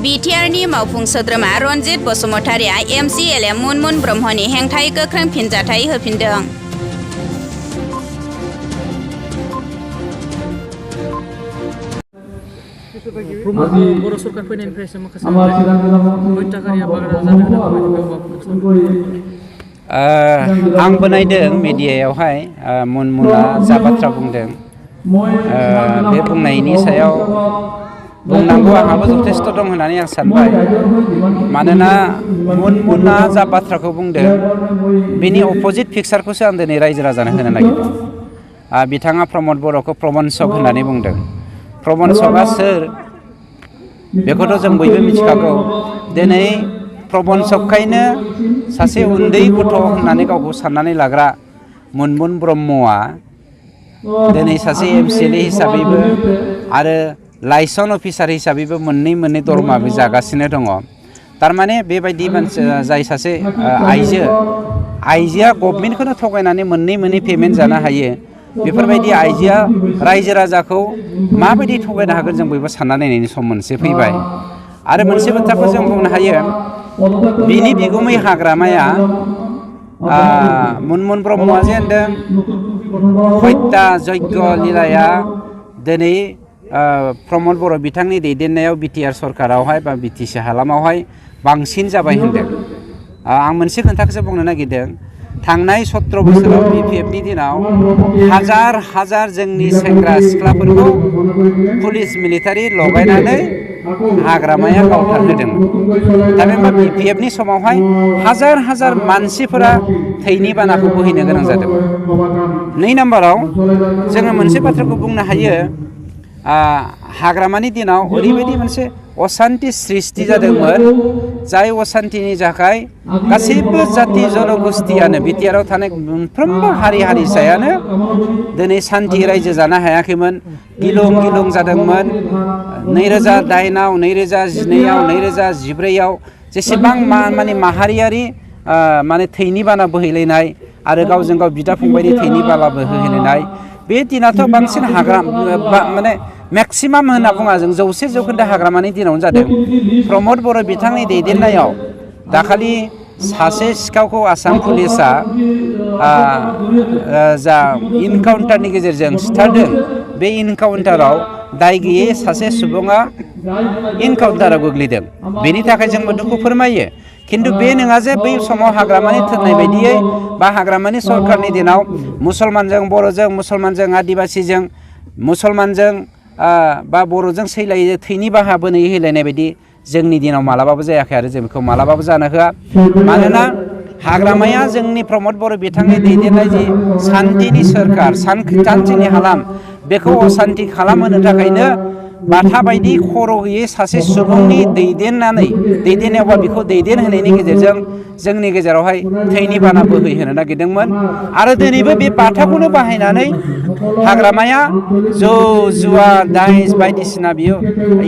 बिटिआरनि मावफुं सोद्रोमा रनजित बसुमतारिया MCLA मुनमुन ब्रह्मनि हेंथायै गोख्रों फिनजाथाय होफिनदों। बर' सरकार फैनायनिफ्रायसो माखासे हत्याकारिया बारा जादों। आंबो नायदों मिडियायावहाय मुनमुना जा बाथ्रा बुंदों बे बुंनायनि सायाव बुंनांगौ आंहाबो जथेस्थ' दं होननानै आं सानबाय। मानोना मुनमुना जा बाथ्राखौ बुंदों बेनि अपोजिट पिक्सारखौसो आं दिनै रायजो राजानो होनो नागिरदों। बिथाङा प्रमद बर'खौ प्रबन्सक होननानै बुंदों। प्रबन्सकआ सोर बेखौथ' जों बयबो मिथिखागौ। दिनै प्रबन्सकखायनो सासे उन्दै गथ' होननानै गावखौ साननानै लाग्रा मुनमुन ब्रह्मआ दिनै सासे MCLA हिसाबैबो आरो लाइसन अफिसार हिसाबैबो मोननै दरमाबो जागासिनो दङ। थारमाने बेबायदि मानसि जाय सासे आइजोआ गभर्नमेन्टखौनो थगायनानै मोननै पेमेन्ट जानो हायो। बेफोरबायदि आइजोआ रायजो राजाखौ माबायदि थगायनो हागोन जों बयबो सानना नायनायनि सम मोनसे फैबाय। आरो मोनसे बाथ्राखौ जों बुंनो हायो, बिनि बिगुमै हाग्रामाया मुनमुन ब्रह्मआ जे होनदों हत्या यज्ञ लीलाया दिनै प्रमद बर' बिथांनि दैदेननायाव BTR सरकारावहाय बा BTC हालामावहाय बांसिन जाबाय होनदों। आं मोनसे खोथाखौसो बुंनो नागिरदों। थांनाय 17 बोसोराव BPFनि दिनाव हाजार जोंनि सेंग्रा सिख्लाफोरखौ पुलिस मिलिटारि लगायनानै हाग्रामाया गावथारहोदोंमोन। थामहिनबा BPFनि समावहाय हाजार मानसिफोरा थैनि बानाखौ बोहैनो गोनां जादोंमोन। 2 नाम्बाराव जोङो मोनसे बाथ्राखौ बुंनो हायो, हाग्रामानि दिनाव ओरैबायदि मोनसे असान्ति सृष्टि जादोंमोन, जाय असान्तिनि थाखाय गासैबो जाति जनगोष्ठियानो BTRआव थानाय मोनफ्रोमबो हारि हारिसायानो दिनै सान्थि रायजो जानो हायाखैमोन। गिलुं जादोंमोन। 2008आव 2012आव 2014आव जेसेबां माने माहारियारि माने थैनि बाना बोहैलायनाय आरो गावजों गाव बिदा फंबायनि थैनि बाला बोहैलायनाय, बे दिनाथ' बांसिन माने मेक्सिमाम होनना बुङा जों 100% हाग्रामानि दिनावनो जादों। प्रमद बर' बिथांनि दैदेननायाव दाखालि सासे सिखावखौ आसाम पुलिसा जा इनकाउन्टारनि गेजेरजों सिथारदों, बे इनकाउन्टाराव दाय गैयै सासे सुबुङा इनकाउन्टाराव गोग्लैदों। बेनि थाखाय जोंबो दुखु फोरमायो। खिन्थु बे नङा जे बै समाव हाग्रामानि थोननाय बायदियै बा हाग्रामानि सरकारनि दिनाव मुसलमानजों बर'जों, मुसलमानजों आदिबासिजों, मुसलमानजों बा बर'जों सैलायै थैनि बाहा बोहैलायनाय बायदि जोंनि दिनाव मालाबाबो जायाखै आरो जों बेखौ मालाबाबो जानो होआ। मानोना हाग्रामाया जोंनि प्रमद बर' बिथांनि दैदेननाय जि सान्थिनि सोरखार, सान्थिनि हालाम, बेखौ असान्थि खालामहोनो थाखायनो बाथा बायदि खर' गैयै सासे सुबुंनि दैदेननायावबा बेखौ दैदेनहोनायनि गेजेरजों जोंनि गेजेरावहाय थैनि बाना बोहैहोनो नागिरदोंमोन। आरो दिनैबो बे बाथाखौनो बाहायनानै हाग्रामाया जौ जुवा दाइस बायदिसिना बियो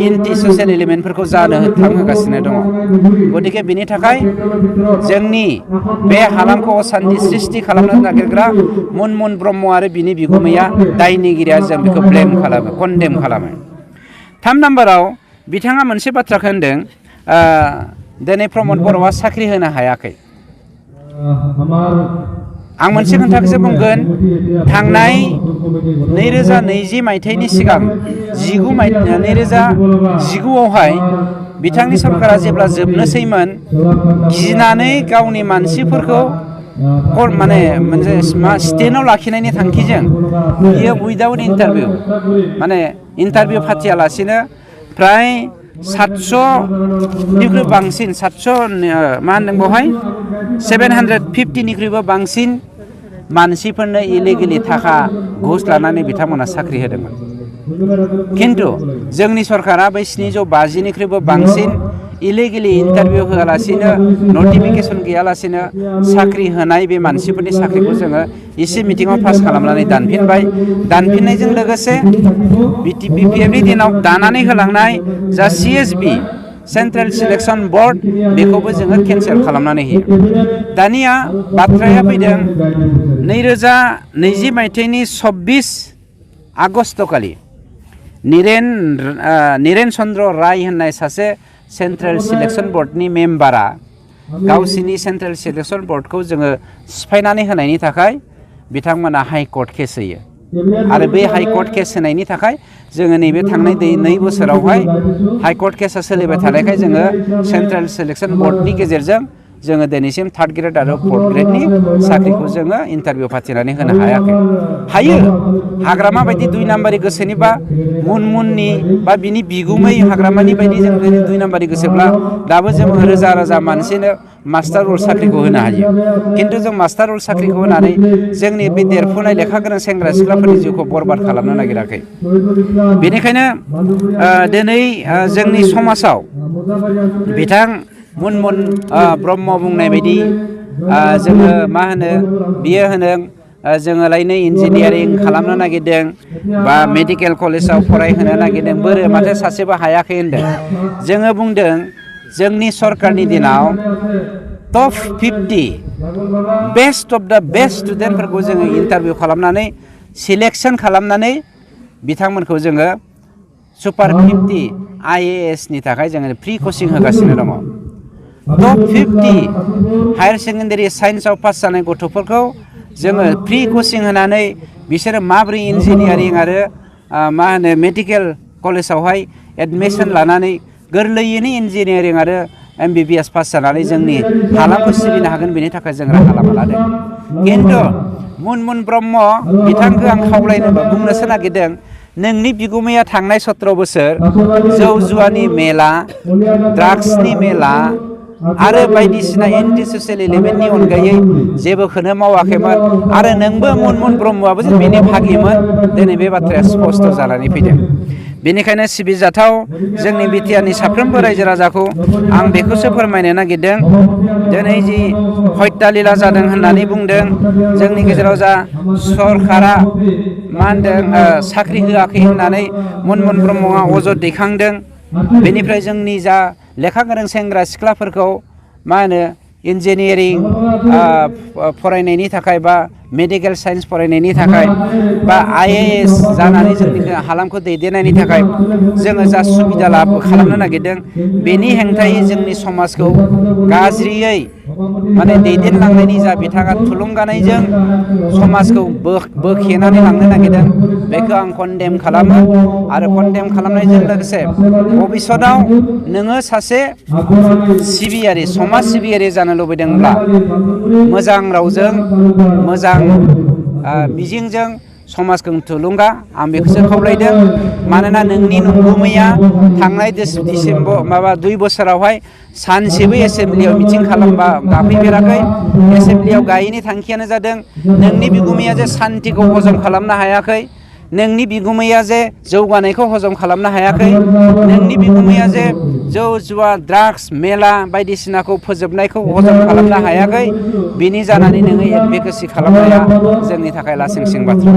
एन्टि ससियेल एलिमेन्टफोरखौ जानो थांहोगासिनो दङ। गतिके बिनि थाखाय जोंनि बे हालामखौ असान्थि सृष्टि खालामनो नागिरग्रा मुनमुन ब्रह्म आरो बिनि बिगुमैया दायनिगिरिया जों बेखौ कन्डेम खालामो। 3 नाम्बाराव बिथाङा मोनसे बाथ्राखौ होनदों, दिनै प्रमद बर'आ साख्रि होनो हायाखै। आं मोनसे खोथाखौसो बुंगोन, थांनाय 2020 मायथाइनि सिगां 2019आवहाय बिथांनि सरकारा जेब्ला जोबनोसैमोन, गिनानै गावनि मानसिफोरखौ माने मोनसे स्टेन्डआव लाखिनायनि थांखिजों बियो उइदाउट इन्टारभिउ माने इन्टारभिउ फाथियालासिनो फ्राय 700निख्रुइ बांसिन 750निख्रुइबो बांसिन मानसिफोरनो इलिगेलि थाखा घुस लानानै बिथांमोना साख्रि होदोंमोन। खिन्थु जोंनि सरकारा बै 750निख्रुइबो बांसिन इलिगेलि इन्टारभिउ होआलासिनो, नटिफिकेसन गैयालासिनो साख्रि होनाय बे मानसिफोरनि साख्रिखौ जोङो एसे मिटिङाव पास खालामनानै दानफिनबाय। दानफिननायजों लोगोसे BPFनि दिनाव दानानै होलांनाय जा CSB सेन्ट्रेल सिलेक्सन बर्ड, बेखौबो जोङो केन्सेल खालामनानै होयो। दानिया बाथ्राया फैदों 2020 मायथाइनि 26 आगस्तखालि निरेन चन्द्र राय होननाय सासे सेन्ट्रेल सिलेक्सन बर्डनि मेम्बारा गावसिनि सेन्ट्रेल सिलेक्सन बर्डखौ जोङो सिफायनानै होनायनि थाखाय बिथांमोना हाइ कर्ट केस होयो आरो बे हाइ कर्ट केस होनायनि थाखाय जोङो नैबे थांनाय 2 बोसोरावहाय हाइ कर्ट केसा सोलिबाय थानायखाय जोङो सेन्ट्रेल सिलेक्सन बर्डनि गेजेरजों जोङो दिनैसिम 3rd ग्रेड आरो 4th ग्रेडनि साख्रिखौ जोङो इन्टारभिउ फाथिनानै होनो हायाखै। हायो हाग्रामा बायदि 2 नाम्बारि गोसोनिबा मुनमुननि बा बिनि बिगुमै हाग्रामानि बायदि जों 2 नाम्बारि गोसोब्ला दाबो जों रोजा रोजा मानसिनो मास्टार रल साख्रिखौ होनो हायो। खिन्थु जों मास्टार रल साख्रिखौ होनानै जोंनि बे देरफुनाय लेखा गोनां सेंग्रा सिख्लाफोरनि जिउखौ बरबाद खालामनो नागिराखै। बेनिखायनो दिनै जोंनि समाजाव बिथां मुनमुन ब्रह्म बुंनाय बायदि जोङो मा होनो बियो होनो जोङोलायनो इन्जिनियारिं खालामनो नागिरदों बा मेडिकेल कलेजाव फरायहोनो नागिरदों बोरो माथो सासेबो हायाखै होनदों। जोङो बुंदों जोंनि सरकारनि दिनाव टप 50 बेस्ट अफ द बेस्ट स्टुडेन्टफोरखौ जोङो इन्टारभिउ खालामनानै सिलेक्सन खालामनानै बिथांमोनखौ जोङो सुपार 50 IAS नि थाखाय जोङो फ्रि कचिं होगासिनो दङ। टप 50 हायार सेकेन्डारि साइन्सआव पास जानाय गथ'फोरखौ जोङो फ्रि कचिं होनानै बिसोरो माबोरै इन्जिनियारिं आरो मा होनो मेडिकेल कलेजावहाय एडमिसन लानानै गोरलैयैनो इन्जिनियारिं आरो MBBS पास जानानै जोंनि हालामखौ सिबिनो हागोन बेनि थाखाय जों राहा लामा लादों। खिन्थु मुनमुन ब्रह्म बिथांखौ आं खावलायनो बुंनोसो नागिरदों नोंनि बिगुमाया थांनाय 17 बोसोर जौ जुवानि मेला ड्राग्सनि मेला आरो बायदिसिना एन्टि ससियेल एलिमेन्टनि अनगायै जेबोखौनो मावाखैमोन आरो नोंबो मुनमुन ब्रह्मआबो जे बेनि भागिमोन दिनै बे बाथ्राया स्पष्ट जानानै फैदों। बेनिखायनो सिबिजाथाव जोंनि बिटिआरनि साफ्रोमबो रायजो राजाखौ आं बेखौसो फोरमायनो नागिरदों दिनै जि हत्यालीला जादों होननानै बुंदों जोंनि गेजेराव जा सरकारा मा होनदों साख्रि होआखै होननानै मुनमुन ब्रह्मआ अजद दैखांदों। बेनिफ्राय जोंनि जा लेखा गोरों सेंग्रा सिख्लाफोरखौ मा होनो इन्जिनियारिं फरायनायनि थाखाय बा मेडिकेल साइन्स फरायनायनि थाखाय बा IAS जानानै जोंनि हालामखौ दैदेननायनि थाखाय जोङो जा सुबिदा खालामनो नागिरदों बेनि हेंथायै जोंनि समाजखौ गाज्रियै माने दैदेनलांनायनि जा बिथाङा थुलुंगानायजों समाजखौ बोखेनानै लांनो नागिरदों बेखौ आं कन्डेम खालामो आरो कन्डेम खालामनायजों लोगोसे भबिष्यताव नोङो सासे सिबियारि समाज सिबियारि जानो लुबैदोंब्ला मोजां रावजों मोजां मिजिंजों समाजखौ थुलुंगा आं बेखौसो खावलायदों। मानोना नोंनि नंगुमैया थांनाय डिसेम्बर 2 बोसोरावहाय सानसेबो एसेम्ब्लियाव मिटिं खालामबा गाफैफेराखै। एसेम्ब्लियाव गायैनि थांखियानो जादों नोंनि बिगुमैया जे सान्तिखौ हजम खालामनो हायाखै नोंनि बिगुमैया जे जौगानायखौ हजम खालामनो हायाखै नोंनि बिगुमैया जे जौ जुवा ड्राग्स मेला बायदिसिनाखौ फोजोबनायखौ हजम खालामनो हायाखै बिनि जानानै नोङो एडभकेसि खालामनाया जोंनि थाखाय लासिंसिं बाथ्रा।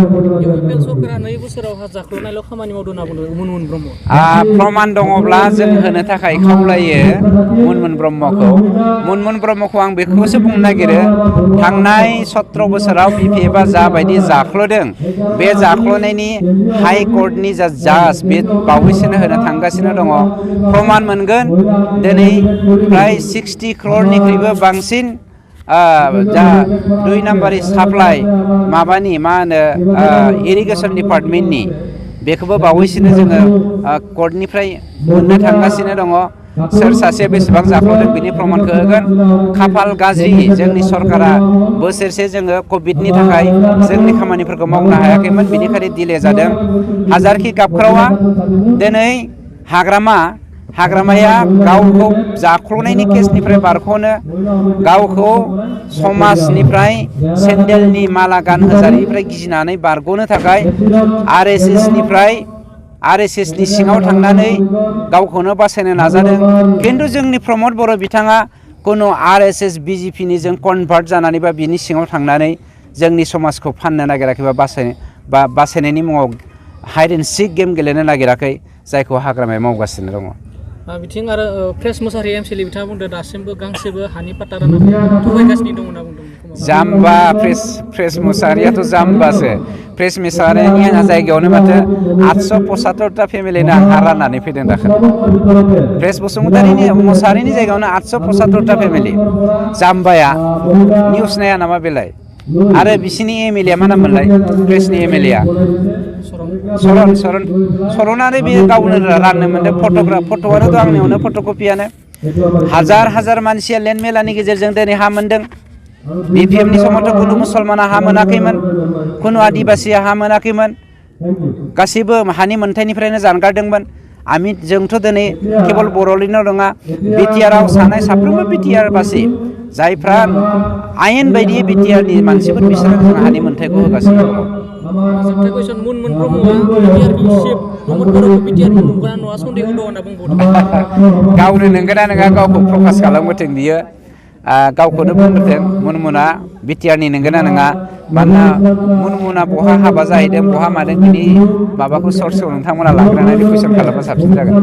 सरकारा 2 बोसोराव जाख्ल'नायल' खामानि मावदों होनना बुंदों मुनमुन ब्रह्म। प्रमाण दङब्ला जों होनो थाखाय खावलायो मुनमुन ब्रह्मखौ आं बेखौसो बुंनो नागिरो थांनाय 17 बोसोराव BPFआ जाबायदि जाख्ल'दों बे जाख्ल'नायनि हाइ कर्टनि जा जाज बे बावैसोनो होनो थांगासिनो दङ प्रमाण मोनगोन। दिनै प्राय 60 crore बांसिन जा 2 नाम्बारि साप्लाइ माबानि मा होनो इरिगेसन डिपार्टमेन्टनि बेखौबो बावैसोनो जोङो कर्टनिफ्राय मोननो थांगासिनो दङ। सोर सासे बेसेबां जाख्ल'दों बिनि प्रमाणखौ होगोन। खाफाल गाज्रि जोंनि सरकारा बोसोरसे जोङो कभिडनि थाखाय जोंनि खामानिफोरखौ मावनो हायाखैमोन बेनिखायनो दिले जादों। हाजारखि गाबख्रावा दिनै हाग्रामाया गावखौ जाख्ल'नायनि केसनिफ्राय बारग'नो गावखौ समाजनिफ्राय सेन्देलनि माला गानहोजानायनिफ्राय गिनानै बारग'नो थाखाय RSSनि सिङाव थांनानै गावखौनो बासायनो नाजादों। खिन्थु जोंनि प्रमद बर' बिथाङा खुनु RSS BJPनि जों कनभार्ट जानानै बा बिनि सिङाव थांनानै जोंनि समाजखौ फाननो नागिराखै बा बासायनायनि मुङाव हाइड एन्ड सिक गेम गेलेनो नागिराखै जायखौ हाग्रामाया मावगासिनो दङ। बिथिं आरो फ्रेस मोसाहारि MCL बिथाङा बुंदों दासिमबो गांसेबो हानि पाट्टा राननानै थगायगासिनो दं होनना बुंदों। जाम्बा प्रेस मुसाहारियाथ' जाम्बासो प्रेस मुसाहारिनि जायगायावनो माथो 875टा फेमिलिनो हा राननानै फैदों दाखोन प्रेस मुसाहारिनि जायगायावनो 875टा फेमिलि जाम्बाया निउस नाया नामा बेलाय आरो बिसिनि एमएलए मा नाममोनलाय प्रेसनि एमएलए सरनानै बे गावनो राननो मोनदों फट'आनोथ' आंनियावनो फट'कपियानो हाजार मानसिया लेन्ड मेलानि गेजेरजों दिनै हा मोनदों बिपिएमनि समावथ' कुनु मुसलमाना हा मोनाखैमोन कुनु आदिबासिया हा मोनाखैमोन गासैबो हानि मोनथायनिफ्रायनो जानगारदोंमोन जोंथ' दिनै केबल बर'निल' नङा बिटिआरआव सानाय साफ्रोमबो बिटिआर बासि जायफ्रा आयेन बायदियै बिटिआरनि मानसिफोर बिसोरो हानि मोनथायखौ होगासिनो दङ जोबथा कुइसन मुनमुन ब्रह्मआ बिटिआरनि चिफ प्रमद बर'खौ बिटिआरनि नंगौना नङा सन्देह दं होनना बुंबावदों गावनो नंगौना नङा गावखौ प्रकास खालामबोथों बियो गावखौनो बुंबोथों मुनमुना बिटिआरनि नंगौना नङा मानोना मुनमुना बहा हाबा जाहैदों बहा मादों बिनि माबाखौ सर्सखौ नोंथांमोना लाग्रोनानै कुइसन खालामबा साबसिन जागोन